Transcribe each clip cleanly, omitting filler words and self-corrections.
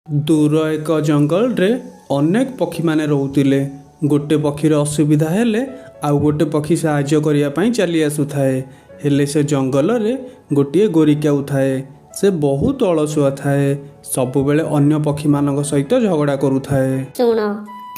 ଦୂର ଏକ ଜଙ୍ଗଲରେ ଅନେକ ପକ୍ଷୀମାନେ ରହୁଥିଲେ। ଗୋଟେ ପକ୍ଷୀର ଅସୁବିଧା ହେଲେ ଆଉ ଗୋଟେ ପକ୍ଷୀ ସାହାଯ୍ୟ କରିବା ପାଇଁ ଚାଲି ଆସୁଥାଏ। ହେଲେ ସେ ଜଙ୍ଗଲରେ ଗୋଟିଏ ଗୋରି କାଉ ଥାଏ। ସେ ବହୁତ ଅଳସୁଆ ଥାଏ, ସବୁବେଳେ ଅନ୍ୟ ପକ୍ଷୀମାନଙ୍କ ସହିତ ଝଗଡ଼ା କରୁଥାଏ। ଶୁଣ,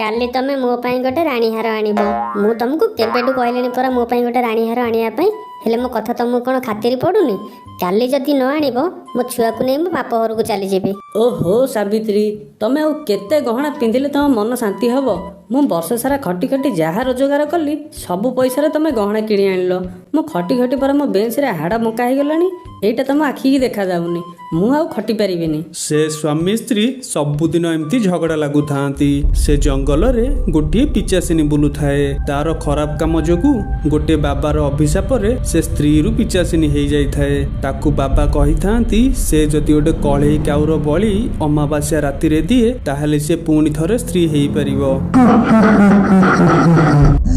କାଲି ତମେ ମୋ ପାଇଁ ଗୋଟେ ରାଣୀହାର ଆଣିବ। ମୁଁ ତମକୁ କେବେଠୁ କହିଲିଣି ପରା ମୋ ପାଇଁ ଗୋଟେ ରାଣୀହାର ଆଣିବା ପାଇଁ, ହେଲେ ମୋ କଥା ତମକୁ କ'ଣ ଖାତିରି ପଡ଼ୁନି? କାଲି ଯଦି ନ ଆଣିବ, ମୋ ଛୁଆକୁ ନେଇ ମୋ ବାପ ଘରକୁ ଚାଲିଯିବି। ଓହୋ ସାବିତ୍ରୀ, ତମେ ଆଉ କେତେ ଗହଣା ପିନ୍ଧିଲେ ତମ ମନ ଶାନ୍ତି ହବ? ମୁଁ ବର୍ଷ ସାରା ଖଟି ଖଟି ଯାହା ରୋଜଗାର କଲି, ସବୁ ପଇସାରେ ତମେ ଗହଣା କିଣି ଆଣିଲ। ମୁଁ ଖଟି ଖଟି ପରା ମୋ ବେଞ୍ଚରେ ହାଡ଼ ବଙ୍କା ହେଇଗଲାଣି, ଏଇଟା ତମ ଆଖିକି ଦେଖାଯାଉନି। ମୁଁ ଆଉ ଖଟି ପାରିବିନି। ସେ ସ୍ୱାମୀ ସ୍ତ୍ରୀ ସବୁଦିନ ଏମିତି ଝଗଡ଼ା ଲାଗୁଥାନ୍ତି। ସେ ଜଙ୍ଗଲରେ ଗୋଟିଏ ପିଚାସିନୀ ବୁଲୁଥାଏ। ତାର ଖରାପ କାମ ଯୋଗୁଁ ଗୋଟେ ବାବାର ଅଭିଶାପରେ ସେ ସ୍ତ୍ରୀରୁ ପିଚାସିନୀ ହେଇଯାଇଥାଏ। ତାକୁ ବାବା କହିଥାନ୍ତି, ସେ ଯଦି ଗୋଟେ କଳେଇ କାଉର ବଳି ଅମାବାସ୍ୟା ରାତିରେ ଦିଏ, ତାହେଲେ ସେ ପୁଣି ଥରେ ସ୍ତ୍ରୀ ହେଇପାରିବ।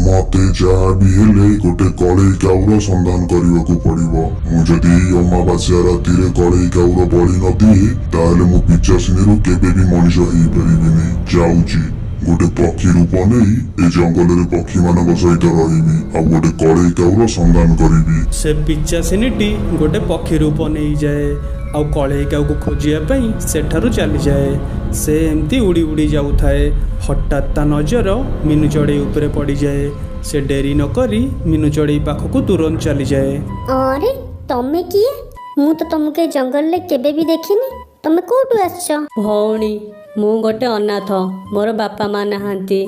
ମତେ ଯାହା ବି ହେଲେ ଗୋଟେ କଳେଇ କାଉର ସନ୍ଧାନ କରିବାକୁ ପଡିବ। ମୁଁ ଯଦି ଏଇ ଅମାବାସ୍ୟା ରାତିରେ କଳେଇ କାଉର ବଳି ନ ଦିଏ, ତାହେଲେ ମୁଁ ପିଚାସିନୀରୁ କେବେ ବି ମଣିଷ ହେଇପାରିବିନି। ଯାଉଛି, ଗୋଟେ ପକ୍ଷୀ ରୂପ ନେଇ ଏ ଜଙ୍ଗଲରେ ପକ୍ଷୀମାନଙ୍କ ସହିତ ରହିବି ଆଉ ଗୋଟେ କଳେଇ କାଉର ସନ୍ଧାନ କରିବି। ସେ ପିଚାସିନୀଟି ଗୋଟେ ପକ୍ଷୀ ରୂପ ନେଇଯାଏ ଆଉ କଳେଇ କାଉକୁ ଖୋଜିବା ପାଇଁ ସେଠାରୁ ଚାଲିଯାଏ। ସେ ଏମିତି ଉଡ଼ି ଉଡ଼ି ଯାଉଥାଏ, ହଠାତ୍ ତା ନଜର ମିନୁ ଚଢ଼େଇ ଉପରେ ପଡ଼ିଯାଏ। ସେ ଡେରି ନକରି ମିନୁ ଚଢ଼େଇ ପାଖକୁ ତୁରନ୍ତ ଚାଲିଯାଏ। ଆରେ, ତମେ କିଏ? ମୁଁ ତ ତମକୁ ଏ ଜଙ୍ଗଲରେ କେବେ ବି ଦେଖିନି। ତମେ କୋଉଠୁ ଆସିଛ? ଭଉଣୀ, ମୁଁ ଗୋଟେ ଅନାଥ, ମୋର ବାପା ମା ନାହାନ୍ତି।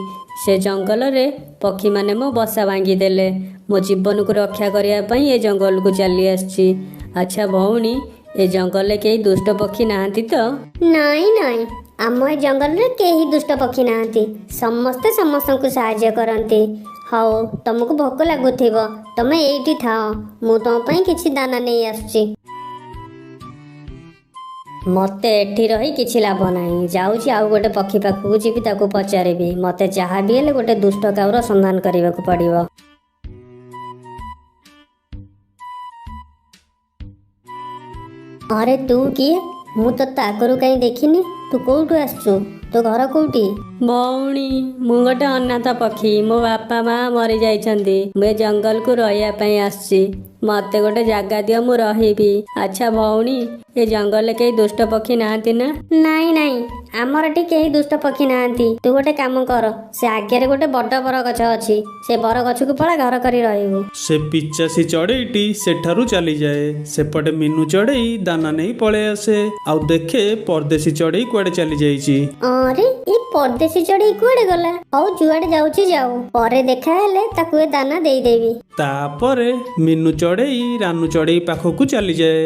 ସେ ଜଙ୍ଗଲରେ ପକ୍ଷୀମାନେ ମୋ ବସା ଭାଙ୍ଗିଦେଲେ। ମୋ ଜୀବନକୁ ରକ୍ଷା କରିବା ପାଇଁ ଏ ଜଙ୍ଗଲକୁ ଚାଲି ଆସିଛି। ଆଚ୍ଛା ଭଉଣୀ, ଏ ଜଙ୍ଗଲରେ କେହି ଦୁଷ୍ଟ ପକ୍ଷୀ ନାହାନ୍ତି ତ? ନାଇଁ ନାଇଁ, ଆମ ଏ ଜଙ୍ଗଲରେ କେହି ଦୁଷ୍ଟ ପକ୍ଷୀ ନାହାନ୍ତି। ସମସ୍ତେ ସମସ୍ତଙ୍କୁ ସାହାଯ୍ୟ କରନ୍ତି। ହଉ, ତମକୁ ଭୋକ ଲାଗୁଥିବ, ତମେ ଏଇଠି ଥାଅ, ମୁଁ ତମ ପାଇଁ କିଛି ଦାନା ନେଇ ଆସୁଛି। ମତେ ଏଠି ରହି କିଛି ଲାଭ ନାହିଁ। ଯାଉଛି, ଆଉ ଗୋଟେ ପକ୍ଷୀ ପାଖକୁ ଯିବି, ତାକୁ ପଚାରିବି। ମତେ ଯାହା ବି ହେଲେ ଗୋଟେ ଦୁଷ୍ଟ କାଉର ସନ୍ଧାନ କରିବାକୁ ପଡ଼ିବ। ଆରେ, ତୁ କିଏ? ମୁଁ ତତେ ଆଗରୁ କାହିଁ ଦେଖିନି। ତୁ କୋଉଠୁ ଆସିଛୁ? ତୋ ଘର କୋଉଠି? ଭଉଣୀ, ମୁଁ ଗୋଟେ ଅନାଥ ପକ୍ଷୀ। ମୋ ବାପା ମା ମରିଯାଇଛନ୍ତି। ମୁଁ ଏ ଜଙ୍ଗଲକୁ ରହିବା ପାଇଁ ଆସିଛି। ମତେ ଗୋଟେ ଜାଗା ଦିଅ, ମୁଁ ରହିବି। ଆଚ୍ଛା ଭଉଣୀ, ଏ ଜଙ୍ଗଲରେ କେହି ଦୁଷ୍ଟ ପକ୍ଷୀ ନାହାନ୍ତି ନା? ନାଇଁ ନାଇଁ, ଆମର ଏଠି କେହି ଦୁଷ୍ଟ ପକ୍ଷୀ ନାହାନ୍ତି। ତୁ ଗୋଟେ କାମ କର, ସେ ଆଗରେ ଗୋଟେ ବଡ ବରଗଛ ଅଛି, ସେ ବରଗଛକୁ ପଳା, ଘର କରି ରହିବୁ। ସେ ପିଚାସୀ ଚଢ଼େଇଟି ସେଠାରୁ ଚାଲିଯାଏ। ସେପଟେ ମିନୁ ଚଢ଼େଇ ଦାନା ନେଇ ପଳେଇ ଆସେ ଆଉ ଦେଖେ ପରଦେଶୀ ଚଢ଼େଇ କୁଆଡ଼େ ଚାଲି ଯାଇଛି। ଆରେ, ଏ ପରଦେଶୀ ଚଢ଼େଇ କୁଆଡେ ଗଲା? ହଉ, ଯୁଆଡେ ଯାଉଛି ଯାଉ, ପରେ ଦେଖା ହେଲେ ତାକୁ ଏ ଦାନା ଦେଇଦେବି। ତାପରେ ମିନୁ ଚଢ଼େଇ ରାନୁ ଚଢ଼େଇ ପାଖକୁ ଚାଲିଯାଏ।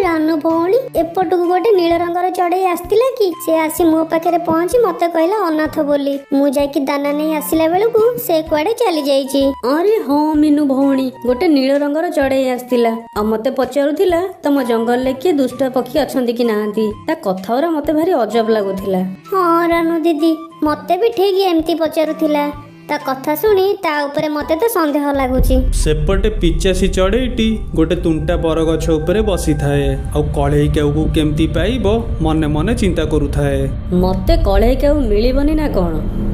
ରାନୁ ଭଉଣୀ, ଏପଟକୁ ଗୋଟେ ନୀଳ ରଙ୍ଗର ଚଢ଼େଇ ଆସିଥିଲା କି? ସେ ଆସି ମୋ ପାଖରେ ପହଞ୍ଚି ମତେ କହିଲା ଅନାଥ ବୋଲି। ମୁଁ ଯାଇକି ଦାନା ନେଇ ଆସିଲା ବେଳକୁ ସେ କୁଆଡେ ଚାଲି ଯାଇଛି। ଆରେ ହଁ ମିନୁ ଭଉଣୀ, ଗୋଟେ ନୀଳ ରଙ୍ଗର ଚଢ଼େଇ ଆସିଥିଲା ଆଉ ମତେ ପଚାରୁଥିଲା ତମ ଜଙ୍ଗଲରେ କିଏ ଦୁଷ୍ଟ ପକ୍ଷୀ ଅଛନ୍ତି କି ନାହାନ୍ତି। ତା କଥା ଗୁରା ମତେ ଭାରି ଅଜବ ଲାଗୁଥିଲା। ହଁ ରାନୁ ଦିଦି, ମତେ ବି ଠିକ ଏମିତି ପଚାରୁଥିଲା। ତା କଥା ଶୁଣି ତା ଉପରେ ମତେ ତ ସନ୍ଦେହ ଲାଗୁଛି। ସେପଟେ ପିଚାସୀ ଚଢ଼େଇଟି ଗୋଟେ ତୁଣ୍ଟା ବରଗଛ ଉପରେ ବସିଥାଏ ଆଉ କଳେଇ କାଉକୁ କେମିତି ପାଇବ ମନେ ମନେ ଚିନ୍ତା କରୁଥାଏ। ମତେ କଳେଇ କାଉ ମିଳିବନି ନା କ'ଣ?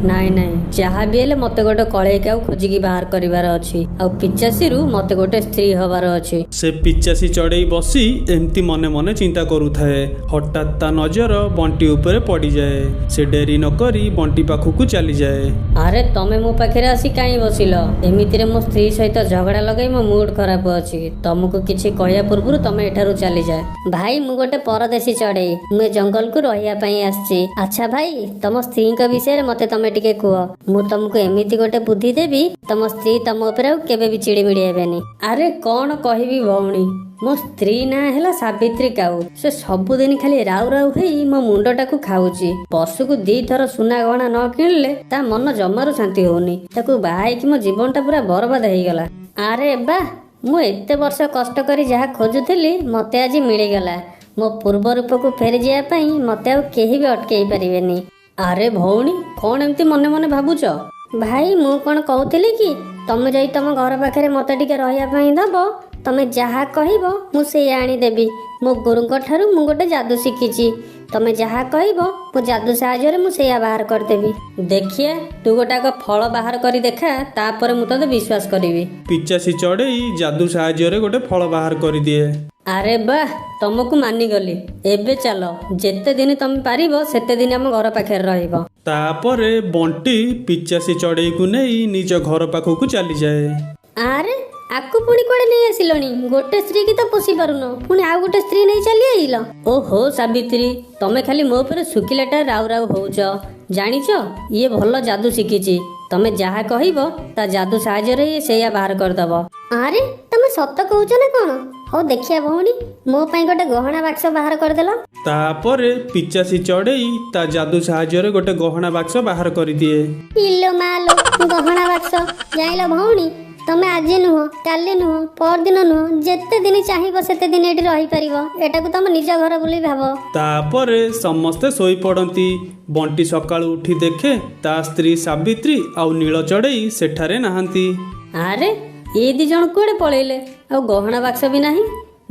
ନାଇଁ ନାଇଁ, ଯାହା ବି ହେଲେ ମତେ ଗୋଟେ କଳେଇ କାଉ ଖୋଜିକି ବାହାର କରିବାର ଅଛି ଆଉ ପିଚାସୀରୁ ମତେ ଗୋଟେ ସ୍ତ୍ରୀ ହବାର ଅଛି। ସେ ପିଚାସୀ ଚଢ଼େଇ ବସି ଏମିତି ମନେ ମନେ ଚିନ୍ତା କରୁଥାଏ, ହଠାତ୍ ତା ନଜର ବଣ୍ଟି ଉପରେ ପଡ଼ିଯାଏ। ସେ ଡେରି ନକରି ବଣ୍ଟି ପାଖକୁ ଚାଲିଯାଏ। ଆରେ, ତମେ ମୋ ପାଖରେ ଆସି କାହିଁ ବସିଲ? ଏମିତିରେ ମୋ ସ୍ତ୍ରୀ ସହିତ ଝଗଡ଼ା ଲଗାଇ ମୋ ମୁଡ୍ ଖରାପ ଅଛି। ତମକୁ କିଛି କହିବା ପୂର୍ବରୁ ତମେ ଏଠାରୁ ଚାଲିଯା। ଭାଇ, ମୁଁ ଗୋଟେ ପରଦେଶୀ ଚଢ଼େଇ, ମୁଁ ଏ ଜଙ୍ଗଲକୁ ରହିବା ପାଇଁ ଆସିଛି। ଆଚ୍ଛା ଭାଇ, ତମ ସ୍ତ୍ରୀଙ୍କ ବିଷୟରେ ମତେ ତମେ ଟିକେ କୁହ। ମୁଁ ତମକୁ ଏମିତି ଗୋଟେ ବୁଦ୍ଧି ଦେବି, ତମ ସ୍ତ୍ରୀ ତମ ଉପରେ ଆଉ କେବେ ବି ଚିଡ଼ିମିଡ଼ି ହେବେନି। ଆରେ କ'ଣ କହିବି ଭଉଣୀ, ମୋ ସ୍ତ୍ରୀ ନାଁ ହେଲା ସାବିତ୍ରୀ କାଉ। ସେ ସବୁଦିନ ଖାଲି ରାଉ ରାଉ ହେଇ ମୋ ମୁଣ୍ଡଟାକୁ ଖାଉଛି। ବର୍ଷକୁ 2ଥର ସୁନା ଗହଣା ନ କିଣିଲେ ତା ମନ ଜମାରୁ ଶାନ୍ତି ହଉନି। ତାକୁ ବାହା ହେଇକି ମୋ ଜୀବନଟା ପୁରା ବରବାଦ ହେଇଗଲା। ଆରେ ବା, ମୁଁ ଏତେ ବର୍ଷ କଷ୍ଟ କରି ଯାହା ଖୋଜୁଥିଲି ମତେ ଆଜି ମିଳିଗଲା। ମୋ ପୂର୍ବ ରୂପକୁ ଫେରିଯିବା ପାଇଁ ମତେ ଆଉ କେହି ବି ଅଟକେଇ ପାରିବେନି। ଆରେ ଭଉଣୀ, କ'ଣ ଏମିତି ମନେ ମନେ ଭାବୁଛ? ଭାଇ, ମୁଁ କ'ଣ କହୁଥିଲି କି, ତମେ ଯାଇ ତମ ଘର ପାଖରେ ମତେ ଟିକେ ରହିବା ପାଇଁ ଦବ, ତମେ ଯାହା କହିବ ମୁଁ ସେଇଆ ଆଣିଦେବି। ମୋ ଗୁରୁଙ୍କ ଠାରୁ ମୁଁ ଗୋଟେ ଯାଦୁ ଶିଖିଛି। ତମେ ଯାହା କହିବ ମୋ ଯାଦୁ ସାହାଯ୍ୟରେ ମୁଁ ସେଇଆ ବାହାର କରିଦେବି। ଦେଖିଆ, ତୁ ଗୋଟାକ ଫଳ ବାହାର କରି ଦେଖା, ତାପରେ ମୁଁ ତତେ ବିଶ୍ୱାସ କରିବି। ପିଚାସୀ ଚଢ଼େଇ ଯାଦୁ ସାହାଯ୍ୟରେ ଗୋଟେ ଫଳ ବାହାର କରିଦିଏ। ଆରେ ବାଃ, ତମକୁ ମାନିଗଲି। ଏବେ ଚାଲ, ଯେତେ ଦିନ ତମେ ପାରିବ ସେତେ ଦିନ ଆମ ଘର ପାଖରେ ରହିବ। ତାପରେ ବଣ୍ଟି ପିଚାସୀ ଚଢ଼େଇକୁ ନେଇ ନିଜ ଘର ପାଖକୁ ଚାଲିଯାଏ। ଆରେ, ଆକୁ ପୁଣି କୁଆଡ଼େ ନେଇ ଆସିଲଣି? ଗୋଟେ ସ୍ତ୍ରୀ କି ତ ପୋଷି ପାରୁନ, ପୁଣି ଆଉ ଗୋଟେ ସ୍ତ୍ରୀ ନେଇ ଚାଲି ଆଇଲ। ଓହୋ ସାବିତ୍ରୀ, ତମେ ଖାଲି ମୋ ଉପରେ ଶୁଖିଲାଟା ରାଉ ରାଉ ହଉଛ। ଜାଣିଛ, ଇଏ ଭଲ ଯାଦୁ ଶିଖିଛି। ତମେ ଯାହା କହିବ ତା ଯାଦୁ ସାହାଯ୍ୟରେ ଇଏ ସେଇଆ ବାହାର କରିଦବ। ଆରେ, ତମେ ସତ କହୁଛ ନା କଣ? ହଉ ଦେଖିଆ ଭଉଣୀ, ମୋ ପାଇଁ ଗୋଟେ ଗହଣା ବାକ୍ସ ବାହାର କରିଦେଲ। ତାପରେ ପିଚାସୀ ଚଢ଼େଇ ତା ଯାଦୁ ସାହାଯ୍ୟରେ ଗୋଟେ ଗହଣା ବାକ୍ସ ବାହାର କରିଦିଏ। ଇଲୋ ମାଲୋ, ଗହଣା ବାକ୍ସ! ଜାଣିଲ ଭଉଣୀ, ତମେ ଆଜି ନୁହଁ, କାଲି ନୁହଁ, ପରଦିନ ନୁହଁ, ଯେତେ ଦିନ ଚାହିଁବ ସେତେ ଦିନ ଏଠି ରହିପାରିବ। ଏଟାକୁ ତମ ନିଜ ଘର ବୋଲି ଭାବ। ତାପରେ ସମସ୍ତେ ଶୋଇପଡ଼ନ୍ତି। ବଣ୍ଟି ସକାଳୁ ଉଠି ଦେଖେ ତା ସ୍ତ୍ରୀ ସାବିତ୍ରୀ ଆଉ ନୀଳ ଚଢ଼େଇ ସେଠାରେ ନାହାନ୍ତି। ଆରେ, ଏ ଦି ଜଣ କୁଆଡ଼େ ପଳେଇଲେ? ଆଉ ଗହଣା ବାକ୍ସ ବି ନାହିଁ।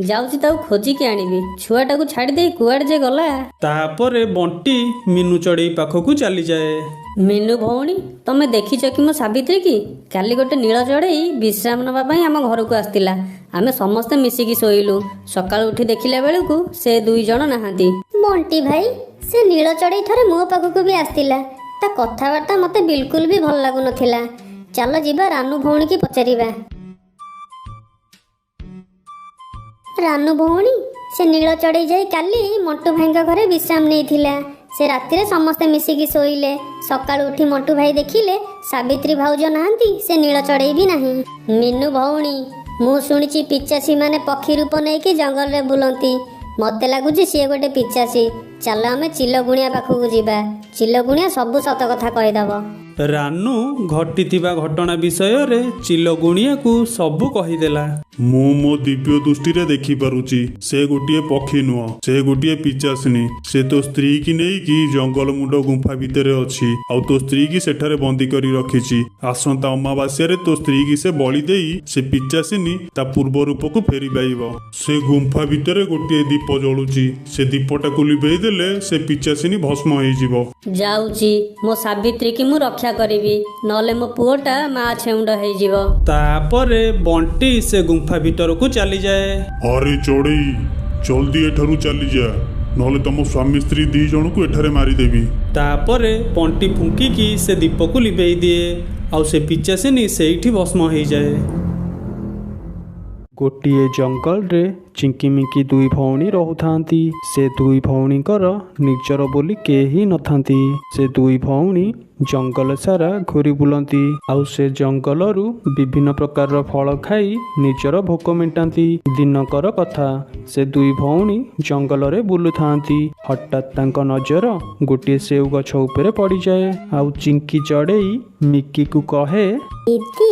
ଯାଉଛି ତାକୁ ଖୋଜିକି ଆଣିବି। ଛୁଆଟାକୁ ଛାଡ଼ି ଦେଇ କୁଆଡ଼େ ଯେ ଗଲା? ତାପରେ ବଣ୍ଟି ମିନୁ ଚଢ଼େଇ ପାଖକୁ ଚାଲିଯାଏ। ମିନୁ ଭଉଣୀ, ତମେ ଦେଖିଛ କି ମୋ ସାବିତ୍ରୀ କି? କାଲି ଗୋଟେ ନୀଳ ଚଢ଼େଇ ବିଶ୍ରାମ ନେବା ପାଇଁ ଆମ ଘରକୁ ଆସିଥିଲା। ଆମେ ସମସ୍ତେ ମିଶିକି ଶୋଇଲୁ। ସକାଳୁ ଉଠି ଦେଖିଲା ବେଳକୁ ସେ ଦୁଇ ଜଣ ନାହାନ୍ତି। ବଣ୍ଟି ଭାଇ, ସେ ନୀଳ ଚଢ଼େଇ ଥରେ ମୋ ପାଖକୁ ବି ଆସିଥିଲା। ତା କଥାବାର୍ତ୍ତା ମୋତେ ବିଲକୁଲ ବି ଭଲ ଲାଗୁନଥିଲା। ଚାଲ ଯିବା, ରାନୁ ଭଉଣୀକି ପଚାରିବା। ରାନୁ ଭଉଣୀ, ସେ ନୀଳ ଚଢ଼େଇ ଯାଇ କାଲି ମଣ୍ଟୁ ଭାଇଙ୍କ ଘରେ ବିଶ୍ରାମ ନେଇଥିଲା। ସେ ରାତିରେ ସମସ୍ତେ ମିଶିକି ଶୋଇଲେ। ସକାଳୁ ଉଠି ମଣ୍ଟୁ ଭାଇ ଦେଖିଲେ ସାବିତ୍ରୀ ଭାଉଜ ନାହାନ୍ତି, ସେ ନୀଳ ଚଢ଼େଇ ବି ନାହିଁ। ମିନୁ ଭଉଣୀ, ମୁଁ ଶୁଣିଛି ପିଚାସୀ ମାନେ ପକ୍ଷୀ ରୂପ ନେଇକି ଜଙ୍ଗଲରେ ବୁଲନ୍ତି। ମତେ ଲାଗୁଛି ସିଏ ଗୋଟେ ପିଚାସୀ। ଚାଲ ଆମେ ଚିଲଗୁଣିଆ ପାଖକୁ ଯିବା। ଚିଲଗୁଣିଆ ସବୁ ସତ କଥା କହିଦବ। ରାନୁ ଘଟିଥିବା ଘଟଣା ବିଷୟରେ ଚିଲଗୁଣିଆକୁ ସବୁ କହିଦେଲା। ମୁଁ ମୋ ଦିବ୍ୟ ଦୃଷ୍ଟିରେ ଦେଖିପାରୁଛି, ସେ ଗୋଟିଏ ପକ୍ଷୀ ନୁହଁ, ସେ ଗୋଟିଏ ପିଚାସିନୀ। ସେ ତୋ ସ୍ତ୍ରୀକି ନେଇକି ଜଙ୍ଗଲ ମୁଣ୍ଡ ଗୁମ୍ଫା ଭିତରେ ଅଛି, ଆଉ ତୋ ସ୍ତ୍ରୀକି ସେଠାରେ ବନ୍ଦୀ କରି ରଖିଛି। ଆସନ୍ତା ଅମାବାସ୍ୟାରେ ତୋ ସ୍ତ୍ରୀକି ସେ ବଳି ଦେଇ ସେ ପିଚାସିନୀ ତା ପୂର୍ବ ରୂପକୁ ଫେରି ପାଇବ। ସେ ଗୁମ୍ଫା ଭିତରେ ଗୋଟିଏ ଦୀପ ଜଳୁଛି। ସେ ଦୀପଟାକୁ ଲିଭେଇ ଦେଲେ ସେ ପିଚାସିନୀ ଭସ୍ମ ହେଇଯିବ। ଯାଉଛି, ମୋ ସାବିତ୍ରୀକି ମୁଁ ରକ୍ଷା କରିବି, ନହେଲେ ମୋ ପୁଅଟା ମା ଛେଉଣ୍ଡ ହେଇଯିବ। ତାପରେ ବଣ୍ଟି ସେ ଗୁମ୍ଫା ଭିତରକୁ ଚାଲିଯାଏ। ଆରେ ଚଢ଼େଇ, ଜଲ୍ଦି ଏଠାରୁ ଚାଲିଯା, ନହେଲେ ତମ ସ୍ୱାମୀ ସ୍ତ୍ରୀ ଦି ଜଣକୁ ଏଠାରେ ମାରିଦେବି। ତାପରେ ବଣ୍ଟି ଫୁଙ୍କିକି ସେ ଦୀପକୁ ଲିଭେଇ ଦିଏ, ଆଉ ସେ ପିଚାସିନୀ ସେଇଠି ଭସ୍ମ ହେଇଯାଏ। ଗୋଟିଏ ଜଙ୍ଗଲରେ ଚିଙ୍କିମିଙ୍କି ଦୁଇ ଭଉଣୀ ରହୁଥାନ୍ତି। ସେ ଦୁଇ ଭଉଣୀଙ୍କର ନିଜର ବୋଲି କେହି ନଥାନ୍ତି। ସେ ଦୁଇ ଭଉଣୀ ଜଙ୍ଗଲ ସାରା ଘୂରି ବୁଲନ୍ତି, ଆଉ ସେ ଜଙ୍ଗଲରୁ ବିଭିନ୍ନ ପ୍ରକାରର ଫଳ ଖାଇ ନିଜର ଭୋକ ମେଣ୍ଟାନ୍ତି। ଦିନକର କଥା, ସେ ଦୁଇ ଭଉଣୀ ଜଙ୍ଗଲରେ ବୁଲୁଥାନ୍ତି। ହଠାତ୍ ତାଙ୍କ ନଜର ଗୋଟିଏ ସେଉ ଗଛ ଉପରେ ପଡ଼ିଯାଏ, ଆଉ ଚିଙ୍କି ଚଢ଼େଇ ମିକିକୁ କହେ, ଦିଦି,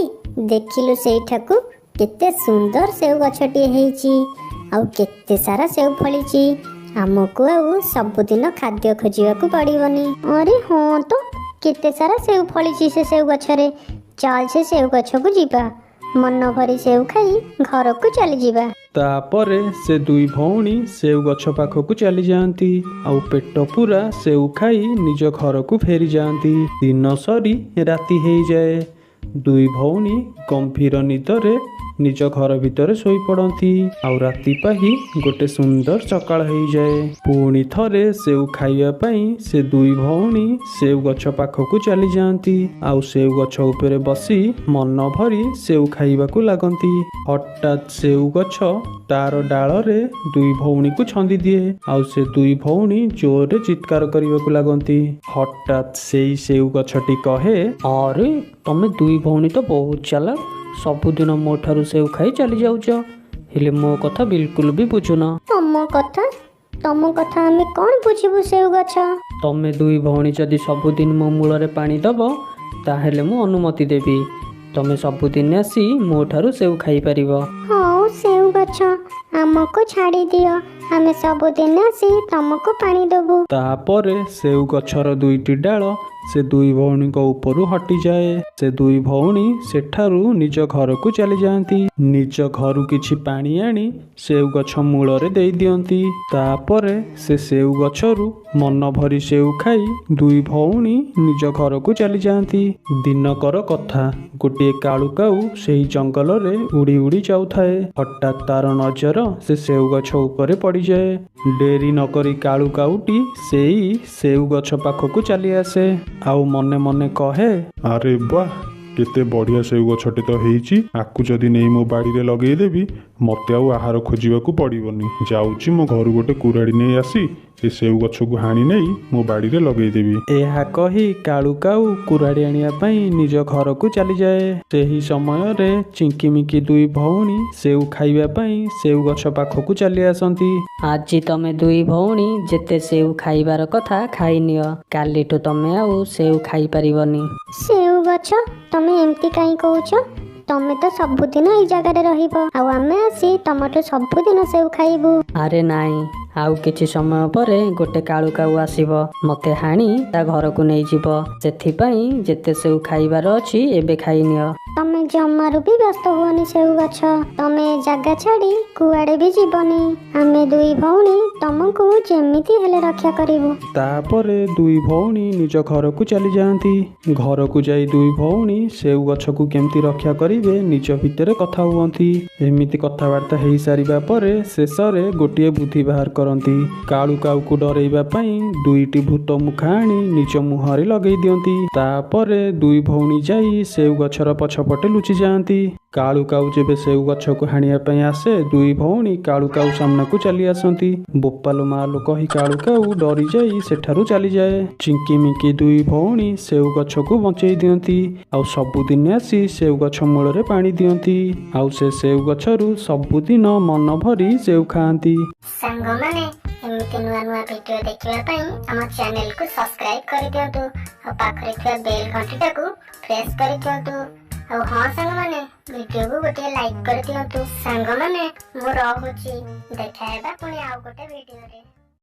ଦେଖିଲୁ ସେଇଠାକୁ କେତେ ସୁନ୍ଦର ସେଉ ଗଛଟିଏ ହେଇଛି, ଆଉ କେତେ ସାରା ସେଉ ଫଳିଛି। ଆମକୁ ଆଉ ସବୁଦିନ ଖାଦ୍ୟ ଖୋଜିବାକୁ ପଡ଼ିବନି। ଆରେ ହଁ ତ, କେତେ ସାରା ସେଉ ଫଳିଛି ସେ ସେଉ ଗଛରେ। ଚାଲ ସେ ସେଉ ଗଛକୁ ଯିବା, ମନ ଭରି ସେଉ ଖାଇ ଘରକୁ ଚାଲିଯିବା। ତାପରେ ସେ ଦୁଇ ଭଉଣୀ ସେଉ ଗଛ ପାଖକୁ ଚାଲିଯାଆନ୍ତି, ଆଉ ପେଟ ପୂରା ସେଉ ଖାଇ ନିଜ ଘରକୁ ଫେରିଯାଆନ୍ତି। ଦିନ ସରି ରାତି ହେଇଯାଏ। ଦୁଇ ଭଉଣୀ ଗମ୍ଭୀର ନିଦରେ ନିଜ ଘର ଭିତରେ ଶୋଇପଡ଼ନ୍ତି, ଆଉ ରାତି ପାହି ଗୋଟେ ସୁନ୍ଦର ସକାଳ ହେଇଯାଏ। ପୁଣି ଥରେ ସେଉ ଖାଇବା ପାଇଁ ସେ ଦୁଇ ଭଉଣୀ ସେଉ ଗଛ ପାଖକୁ ଚାଲିଯାଆନ୍ତି, ଆଉ ସେଉ ଗଛ ଉପରେ ବସି ମନ ଭରି ସେଉ ଖାଇବାକୁ ଲାଗନ୍ତି। ହଠାତ୍ ସେଉ ଗଛ ତାର ଡାଳରେ ଦୁଇ ଭଉଣୀକୁ ଛନ୍ଦି ଦିଏ, ଆଉ ସେ ଦୁଇ ଭଉଣୀ ଜୋରରେ ଚିତ୍କାର କରିବାକୁ ଲାଗନ୍ତି। ହଠାତ୍ ସେଇ ସେଉ ଗଛଟି କହେ, ଆରେ, ତମେ ଦୁଇ ଭଉଣୀ ତ ବହୁତ ଚାଲାକ। ସବୁଦିନ ମୋ ଠାରୁ ସେଉ ଖାଇ ଚାଲି ଯାଉଛ, ହେଲେ ମୋ କଥା ବିଲକୁଲ ବି ବୁଝୁନ। ତମ କଥା ଆମେ କ'ଣ ବୁଝିବୁ ସେଉ ଗଛ? ତମେ ଦୁଇ ଭଉଣୀ ଯଦି ସବୁଦିନ ମୋ ମୂଳରେ ପାଣି ଦବ, ତାହେଲେ ମୁଁ ଅନୁମତି ଦେବି, ତମେ ସବୁଦିନ ଆସି ମୋ ଠାରୁ ସେଉ ଖାଇପାରିବ। ହଉ ସେଉ ଗଛ, ଆମକୁ ଛାଡ଼ି ଦିଅ, ଆମେ ସବୁଦିନ ଆସି ତମକୁ ପାଣି ଦବୁ। ତାପରେ ସେଉ ଗଛର ଦୁଇଟି ଡାଳ ସେ ଦୁଇ ଭଉଣୀଙ୍କ ଉପରୁ ହଟିଯାଏ। ସେ ଦୁଇ ଭଉଣୀ ସେଠାରୁ ନିଜ ଘରକୁ ଚାଲିଯାଆନ୍ତି। ନିଜ ଘରୁ କିଛି ପାଣି ଆଣି ସେଉ ଗଛ ମୂଳରେ ଦେଇଦିଅନ୍ତି। ତାପରେ ସେ ସେଉ ଗଛରୁ ମନ ଭରି ସେଉ ଖାଇ ଦୁଇ ଭଉଣୀ ନିଜ ଘରକୁ ଚାଲିଯାଆନ୍ତି। ଦିନକର କଥା, ଗୋଟିଏ କାଳୁ କାଉ ସେହି ଜଙ୍ଗଲରେ ଉଡ଼ି ଉଡ଼ି ଯାଉଥାଏ। ହଠାତ୍ ତାର ନଜର ସେ ସେଉ ଗଛ ଉପରେ ପଡ଼ିଯାଏ। ଡେରି ନକରି କାଳୁ କାଉଟି ସେଇ ସେଉ ଗଛ ପାଖକୁ ଚାଲି ଆସେ ଆଉ ମନେ ମନେ କହେ, ଆରେ ବାଃ, କେତେ ବଢ଼ିଆ ସେଉ ଗଛଟେ ତ ହେଇଛି। ଆକୁ ଯଦି ନେଇ ମୋ ବାଡ଼ିରେ ଲଗେଇଦେବି, ମୋତେ ଆଉ ଆହାର ଖୋଜିବାକୁ ପଡ଼ିବନି। ଯାଉଛି, ମୋ ଘରୁ ଗୋଟେ କୁରାଢ଼ି ନେଇ ଆସି ଏ ସେଉ ଗଛକୁ ହାଣି ନେଇ ମୋ ବାଡ଼ିରେ ଲଗେଇଦେବି। ଏହା କହି କାଳୁ କାଉ କୁରାଢ଼ି ଆଣିବା ପାଇଁ ନିଜ ଘରକୁ ଚାଲିଯାଏ। ସେହି ସମୟରେ ଚିଙ୍କିମିକି ଦୁଇ ଭଉଣୀ ସେଉ ଖାଇବା ପାଇଁ ସେଉ ଗଛ ପାଖକୁ ଚାଲି ଆସନ୍ତି। ଆଜି ତମେ ଦୁଇ ଭଉଣୀ ଯେତେ ସେଉ ଖାଇବାର କଥା ଖାଇନିଅ, କାଲିଠୁ ତମେ ଆଉ ସେଉ ଖାଇପାରିବନି। ସେଉ ଗଛ, ତମେ ଏମିତି କାହିଁ କହୁଛ? ତମେ ତ ସବୁଦିନ ଏଇ ଜାଗାରେ ରହିବ, ଆଉ ଆମେ ଆସି ତମଠୁ ସବୁଦିନ ସେଉ ଖାଇବୁ। ଆରେ ନାଇଁ, ଆଉ କିଛି ସମୟ ପରେ ଗୋଟେ କାଳୁ କାଉ ଆସିବ, ମତେ ହାଣି ତା ଘରକୁ ନେଇଯିବ। ସେଥିପାଇଁ ଯେତେ ସେଉ ଖାଇବାର ଅଛି ଏବେ ଖାଇନିଅ। ତମେ ଜମାରୁ ବି ବ୍ୟସ୍ତ ହୁଅନି ସେଉ ଗଛ, ତମେ ଏ ଜାଗା ଛାଡି କୁଆଡେ ବି ଯିବନି। ଆମେ ଦୁଇ ଭଉଣୀ ତମକୁ ଯେମିତି ହେଲେ ରକ୍ଷା କରିବୁ। ତାପରେ ଦୁଇ ଭଉଣୀ ନିଜ ଘରକୁ ଚାଲିଯାଆନ୍ତି। ଘରକୁ ଯାଇ ଦୁଇ ଭଉଣୀ ସେଉ ଗଛକୁ କେମିତି ରକ୍ଷା କରିବେ ନିଜ ଭିତରେ କଥା ହୁଅନ୍ତି। ଏମିତି କଥାବାର୍ତ୍ତା ହେଇସାରିବା ପରେ ଶେଷରେ ଗୋଟିଏ ବୁଦ୍ଧି ବାହାର କରନ୍ତି। କାଳୁ କାଉକୁ ଡରେଇବା ପାଇଁ ଦୁଇଟି ଭୂତ ମୁଖା ଆଣି ନିଜ ମୁହଁରେ ଲଗେଇ ଦିଅନ୍ତି। ତାପରେ ଦୁଇ ଭଉଣୀ ଯାଇ ସେଉ ଗଛର ପଛପଟେ ଲୁଚି ଯାଆନ୍ତି। କାଳୁ କାଉ ଯେବେ ସେଉ ଗଛକୁ ହାଣିବା ପାଇଁ ଆସେ, ଦୁଇ ଭଉଣୀ କାଳୁ କାଉ ସାମ୍ନାକୁ ଚାଲି ଆସନ୍ତି। ବୋପାଲୋ ମାଲୋ କହି କାଳୁ କାଉ ଡରିଯାଇ ସେଠାରୁ ଚାଲିଯାଏ। ଚିଙ୍କିମିକି ଦୁଇ ଭଉଣୀ ସେଉ ଗଛକୁ ବଞ୍ଚେଇ ଦିଅନ୍ତି ଆଉ ସବୁଦିନ ଆସି ସେଉ ଗଛ ମୂଳରେ ପାଣି ଦିଅନ୍ତି, ଆଉ ସେ ସେଉ ଗଛରୁ ସବୁଦିନ ମନ ଭରି ସେଉ ଖାଆନ୍ତି। ସାଙ୍ଗମାନେ, ଏମିତି ନୂଆ ନୂଆ ଭିଡ଼ିଓ ଦେଖିବା ପାଇଁ ଆମ ଚ୍ୟାନେଲକୁ ସବସ୍କ୍ରାଇବ କରିଦିଅନ୍ତୁ ଆଉ ପାଖରେ ଥିବା ବେଲ୍ ଘଣ୍ଟିଟାକୁ ପ୍ରେସ୍ କରିଦିଅନ୍ତୁ। ଆଉ ହଁ ସାଙ୍ଗମାନେ, ଭିଡ଼ିଓକୁ ଗୋଟିଏ ଲାଇକ୍ କରିଦିଅନ୍ତୁ। ସାଙ୍ଗମାନେ, ମୁଁ ରହୁଛି, ଦେଖା ହେବା ପୁଣି ଆଉ ଗୋଟେ ଭିଡ଼ିଓରେ।